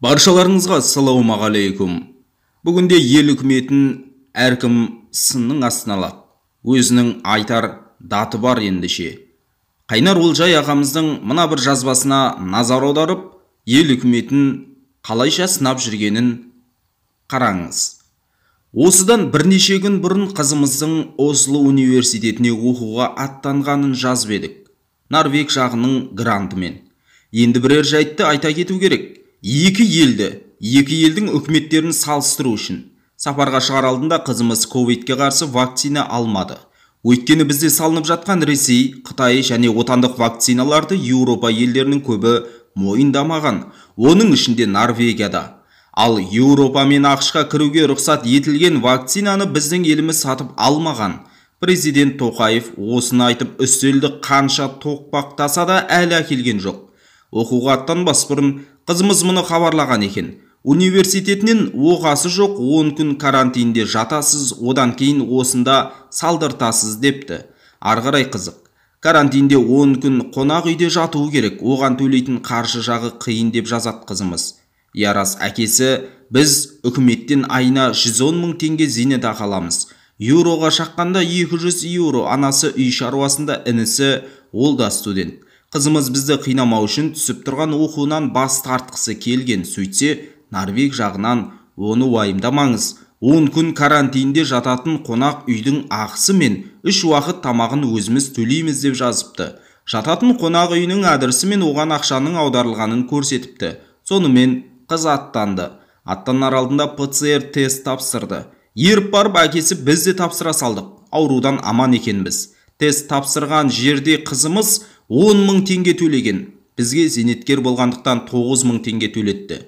Баршаларыңызға ассалаумағалейкум. Бүгінде ел үкіметін әркім сынның астына алады. Өзінің айтар даты бар ендеше. Қайнар Олжай ағамыздың мына бір жазбасына назар аударып, ел үкіметін қалайша сынап жүргенін қараңыз. Осыдан бірнеше күн бұрын қызымыздың Осло университетіне оқуға аттанғанын жазып едік. Норвег жағының грантымен. Енді бірер жайтты айта кету керек. Екі елді, екі елдің үкіметтерін салыстыру үшін. Сапарға шығар алдында қызымыз ковидке қарсы вакцина алмады. Өйткені бізде салынып жатқан Ресей, Қытай және отандық вакциналарды Еуропа елдерінің көбі мойындамаған. Оның ішінде Норвегияда. Ал Еуропа мен АҚШ-қа кіруге рұқсат етілген вакцинаны біздің еліміз сатып алмаған. Президент Тоқаев осыны айтып үстелді қанша тоқпақтаса да әлі әкелген жоқ. Оқуға аттанбас бұрын қызымыз мұны хабарлаған екен. Университетінен оқасы жоқ 10 күн карантинде жатасыз, одан кейін осында салдыртасыз депті. Ары қарай қызық. Карантинде 10 күн қонақ үйде жатуы керек, оған төлейтін қаржы жағы қиын деп жазады қызымыз. Ярас әкесі, біз үкіметтен айына 110 мың теңге зейнетақы аламыз. Еуроға шаққанда 200 еуро, анасы үй шаруасында, інісі, ол да студент. Қызымыз бізді қинамау үшін түсіп тұрған оқуынан бас тартқысы келген. Сөйтсе, Норвег жағынан оны уайымдамаңыз. 10 күн карантинде жататын қонақ үйдің ақысы мен 3 уақыт тамағын өзіміз төлейміз деп жазыпты. Жататын қонақ үйінің адресі мен оған ақшаның аударылғанын көрсетіпті. Сонымен қыз аттанды. Аттанар алдында ПЦР тест тапсырды. Еріп барып әкесі біз де тапсыра салдық. Аурудан аман екенбіз. Тест тапсырған жерде қызымыз 10 мың теңге төлеген. Бізге зейнеткер болғандықтан 9 мың теңге төлетті.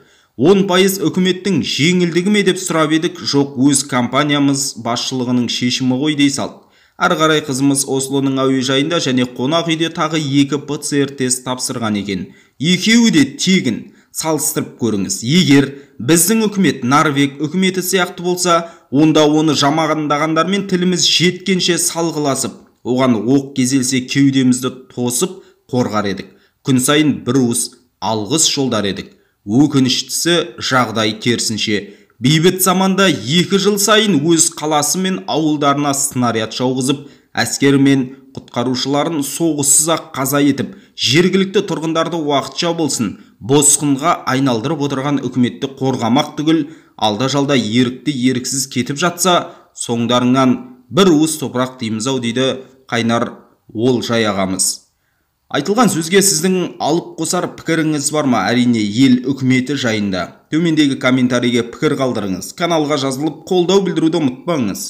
10% үкіметтің жеңілдігі ме деп сұрап едік, жоқ, өз компаниямыз басшылығының шешімі ғой дей салды. Ары қарай қызымыз Ослоның әуежайында және қонақ үйде тағы 2 ПЦР тест тапсырған екен. Екеуі де тегін. Салыстырып көріңіз. Егер біздің үкімет Норвег үкіметі сияқты болса, онда оны жамандағандармен тіліміз жеткенше салғыласып, оған оқ кезелсе кеудемізді тосып қорғар едік. Күн сайын бір уыс алғыс жолдар едік. Өкініштісі, жағдай керісінше. Бейбіт заманда 2 жыл сайын өз қаласы мен ауылдарына снаряд жауғызып, әскер мен құтқарушыларын соғыссыз-ақ қаза етіп, жергілікті тұрғындарды уақытша болсын босқынға айналдырып отырған үкіметті қорғамақ түгіл, алда-жалда ерікті еріксіз кетіп жатса, соңдарыңнан бір уыс топырақ дейміз-ау, дейді Қайнар Олжай ағамыз. Айтылған сөзге сіздің алып қосар пікіріңіз бар ма? Әрине, ел үкіметі жайында. Төмендегі комментарийге пікір қалдырыңыз. Каналға жазылып, қолдау білдіруді ұмытпаңыз.